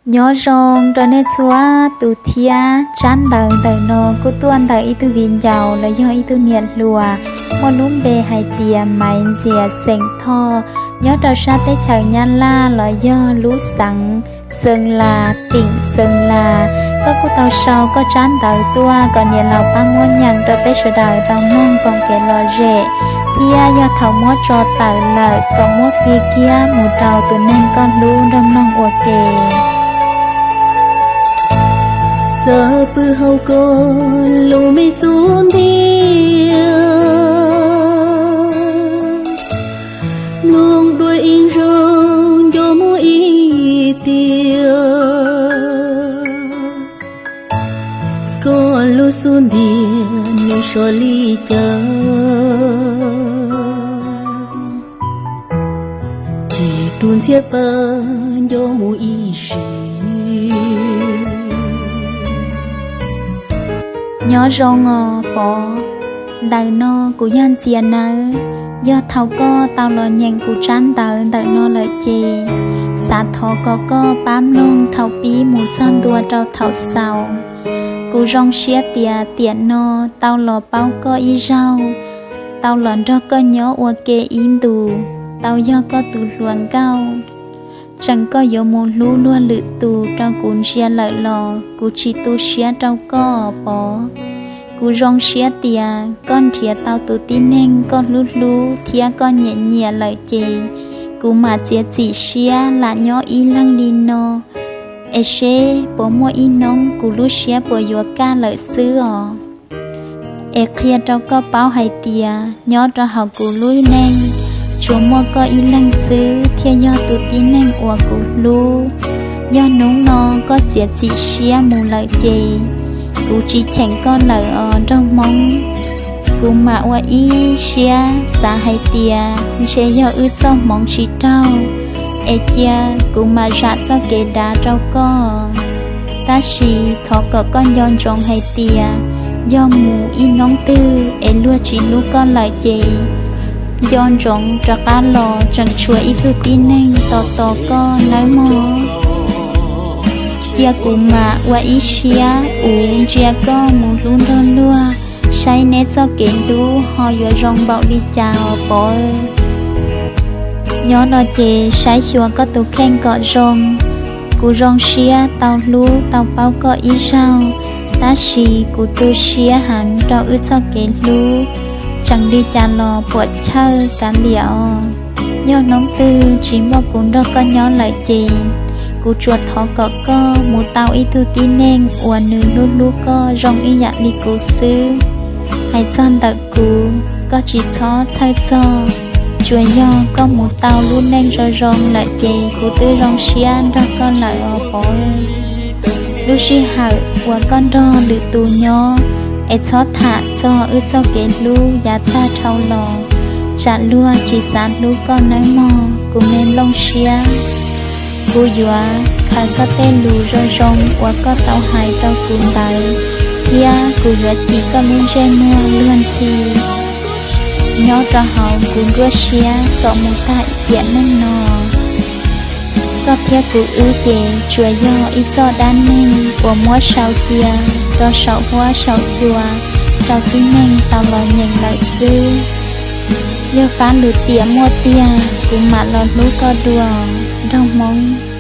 Nyob zoo rau nej txhua tus thiab. Tsab ntawv ntawm no kuj tuaj ntawm ib tug viv ncaus los yog ib tug niam hluas muaj lub npe hais tias Maiv Ntxias xeem Thoj, nyob rau sab teb chaws Nyab Laj los yog lub xeev Xeev Las, teem Xeev Las. Koj kuj tau sau koj tsab ntawv tuaj kom niam laus pab muab nyeem rau peb sawv daws tau mloog koom kev lom zem, thiab yog thaum muab tso tawm lawm kom muab fij kiag mus rau tus neeg koj hlub nrog mloog ua ke. Xav pw hauv koj lub me xub ntiag, mloog dua ib zaug nco mus ib tiam. Koj lub xub ntiag nws sov li cas, ces tus ntxhiab pab nco mus ib sim. Nyob zoo os Pov, ntawm no kuv yog Ntxias nawb. Yog thaum koj tau los nyeem kuv tsab ntawv ntawm no lawm ces xav thov kom koj pab mloog thaum pib mus txog ntua rau thaum xaus. Kuv zoo siab tias tiam no tau los paub koj ib zaug, tau los nrog koj nyob ua ke ib ntus, tau yog koj tus hluas nkauj. Tseem koj yuav mus hlub luag lwm tus rau kuv ntsia lawm los kuv tsis tu siab rau koj Pov. Kuv zoo siab tias koj nrhiav tau tus tib neeg koj hlub hlub thiab koj nyiam nyiam lawm ces kuv mam txiav txim siab lam nyob ib leeg li no, es seb puas muaj ib hnub kuv lub siab puas yuav kaj lawm xwb os. Es qhia rau koj paub hais tias nyob rau hauv kuv lub neej tsuas muaj koj ib leeg xwb thiaj yog tus tib neeg uas kuv hlub. Yog hnub no koj txiav txim siab mus lawm ces kuv tsis cheem koj lawm os nraug Hmoob. Kuv mam ua ib siab xav hais tias ntshe yog wb txoj hmoov tsis raug, es cia kuv mam zam txoj kev dav rau koj. Tab sis thov kom koj nco ntsoov hais tias yog mus ib hnub twg es luag tsis hlub koj lawm ces nco ntsoov rov qab los tseem tshuav ib tug tib neeg tos tos koj nawb mog. Cia kuv mam ua ib siab uv ntsia koj mus hlub nrog luag, saib neb txoj kev hlub ho yuav zoo npaum li cas os Pov. Nyob no ces saib xyuas koj tus kheej kom zoo. Kuv zoo siab tau hlub tau paub koj ib zaug, tab sis kuv tu siab heev rau wb txoj kev hlub, tseem li cas los puam chawj kav liam os. Yog hnub twg tsis muaj kuv nrog koj nyob lawm ces kuv tsuas thov kom koj mus tau ib tug tib neej uas nws hlub hlub koj zoo ib yam li kuv xwb. Hais txog ntawm kuv, koj tsis txhob txhawj txog, tsuas yog koj mus tau lub neej zoo zoo lawm ces kuv twb zoo siab nrog koj lawm os Pov. Lub sij hawm uas koj nrog lwm tus nyob, es txhob tham txog wb txoj kev hlub yav tag dhau los, tsam luag tsis xav hlub koj nawb mog kuv me nplooj siab. Kuv yuav khaws koj tej lus zoo zoo uas koj tau hais rau kuv ntawd, thiab kuv yuav cim koj lub ntsej muag luag ntxhi nyob rau hauv kuv nruab siab kom mus tag tiam neej no. Koj thiab kuv wb ces tsuas yog ib txoj dab neeg uas muab sau cia rau saum huab saum cua rau tib neeg tau los nyeem lawm xwb. Yog fab lwm tiam muaj tiag kuv mam los hlub koj dua nraug Hmoob.